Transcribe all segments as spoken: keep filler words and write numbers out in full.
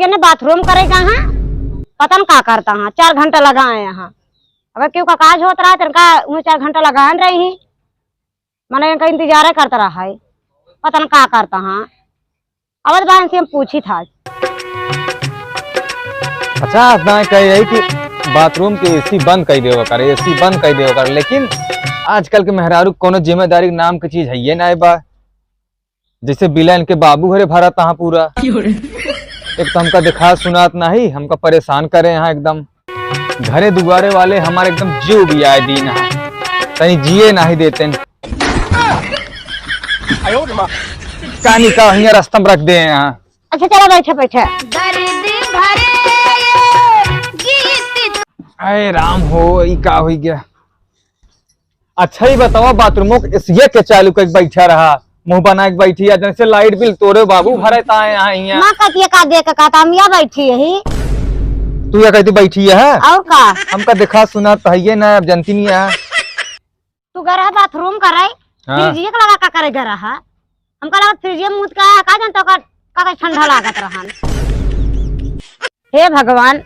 जने बाथरूम करे गा हाँ, पता न का करता हाँ, चार घंटा लगाए हाँ। अगर केहू का काज होत रहा, तनका उन्हें चार घंटा लगान रही ही, मने इनका इंतजारे करत रहा है, पता न का करता हाँ। अब बार से हम पूछी था। अच्छा, इतना कह रही कि बाथरूम के एसी बंद कर देवा कर, एसी बंद कर देवा कर, लेकिन आजकल के मेहरारू कोनो जिम्मेदारी के नाम की चीज है ये ना बा। जैसे बिला इनके बाबू घरे भरा तहाँ पूरा। एक तो हमका दिखा सुनात नाही, हमका परेशान करे यहाँ एकदम। घरे दुआरे वाले हमारे एकदम जीव भी आए दीन है, कहीं जिए नाही देते। कानी का हियाँ रास्ता में रख दे यहाँ। अच्छा चलो बैठे बैठे। दर्द भरे ये गीत अरे राम हो, ई का हुई गया? अच्छा ही बतावा, बाथरूमो के एसिया के चालू करके बैठा रहा, मुंह बना के बैठी है, जैसे लाइट बिल तोरे बाबू भरे ता यहाँ हियाँ। माँ कहती है का देख का, हम यहाँ बैठी यही। तू या कहती बैठी है? और का? हमका दिखा सुना तो है ये ना, अब जनती नहीं है। तू गए रहा बाथरूम करे, हाँ। फ्रिजिए के लगा का करे गए रहा। हमका लगा फ्रिजिए मुँह का है, का जानता का, का, का ठंडा लागत रहन। हे भगवान,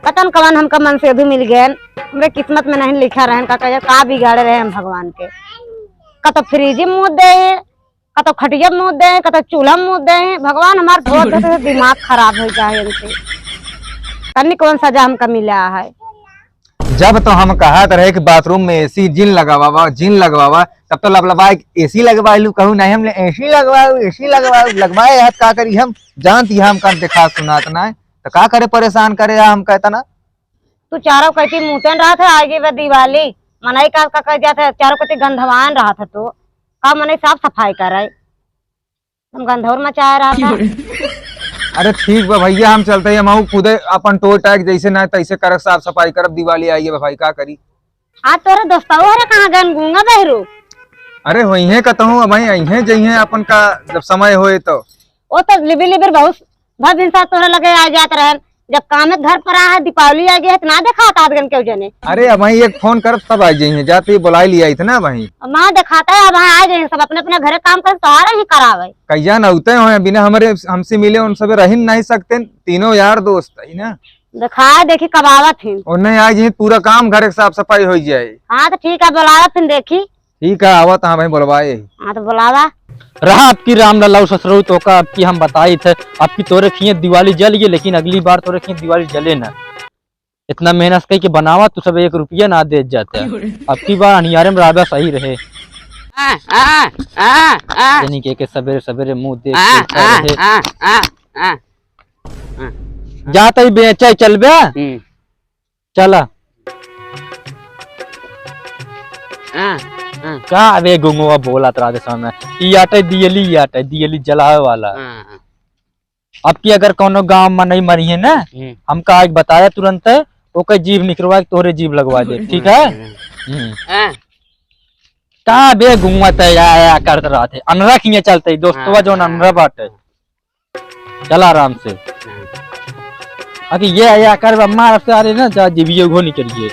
पता न कवन हमका मनसेधु मिल गए, हमरे किस्मत में नहीं लिखा रहन, का कहे का बिगाड़े रहे हम भगवान के। कतो फ्रिजिए मुँह दे, कतो खटिया मुँह दे, कतो चूल्हा मुँह दे। भगवान हमार बहुत दिमाग खराब हो जाए इनसे। तनी कौन सजा हमका मिला है? जब तो हम कहत रहे कि बाथरूम में एसी जिन लगवावा, जिन लगवावा, तब तो लबलबाए एसी लगवा लू, कहू नहीं हमने एसी लगवाऊ, एसी लगवाऊ, लगवाए हाथ का करी हम, जानती हम कर दिखा सुनात ना है, तो का करे परेशान करे या हम कहता ना। तू चारों कहती मुतन रहा था, आज ये दिवाली, मनई का, का कह जाता है, चारों कहती गंधवान रहा था तू, का मनई साफ सफाई करे? हम गंधौर मचाए रहा था। अरे ठीक बा भैया, हम चलते हैं, हम खुदे अपन टोय टाय जैसे ना तैसे करब, साफ सफाई करब, दिवाली आई है भाई, का करी। आज तोरे दोस्तवा हरे कहाँ गन गूंगा बहरू? अरे वहीं कतहूँ, अब वहीं जइहे अपन का जब समय होए तो। वो तो लिबिर लिबिर बहुत भर दिन साथ तोरे लगे आ जात रहन, जब कामे घर पर आ है, दीपावली आ गई है, तो ना देखात आदगन केहू जने। अरे अब वहीं एक फोन करब, सब आ जइहे, जाते ही बुलाई लिया इतना वहीं। अब ना देखाता है, अब वहाँ आ जाए सब अपने अपने घरे काम कर, तोहरा ही करावे। कहिया न उते हो, बिना हमारे, हमसे मिले उन सब रह नहीं सकते, तीनों यार दोस्त है ना। दिखाए देखी कब आवत ही। और नहीं आ जइहे, पूरा काम घर के साफ सफाई हो जाए। हाँ तो ठीक है, बुलावा फिर देखी। ठीक है, आवत हाँ भाई, बुलवाए। हाँ तो बुलावा। रहा अब की राम लल्ला ससुरऊ तो का, अब की हम बताई थे, अब की तोरे खिए दिवाली जल गई, लेकिन अगली बार तोरे खिए दिवाली जले ना। इतना मेहनत कई के बनावा, तू सब एक रुपया ना दे जाते। अब की बार अनियारे में राबा सही रहे। आ, आ, आ, आ, यानी के, के सबेरे सबेरे मुंह देख आ, के उठा रहे। आ, आ, आ। जाते ही बेचे चलबे। हम्म। चला। आ, आ। का अबे गुंगवा बोलत रहा दे समय, ई आटे दियली, ई आटे दियली जलावे वाला। आ, आ। अब की अगर कोनो गांव में नहीं मरी है ना, हम्म। हमका आज बताया तुरंत, ओकर जीभ निकलवा के तोहरे जीभ लगवा दे, ठीक है? हम्म। आ। का बे गुंगवा ते या, या करत रहते, अनरा खिए चलते, दोस्तवा हाँ। जौन अनरा बाटे, चला आराम से। अरे ये या कर मार से, अरे ना जा जीविए घो निकल गए।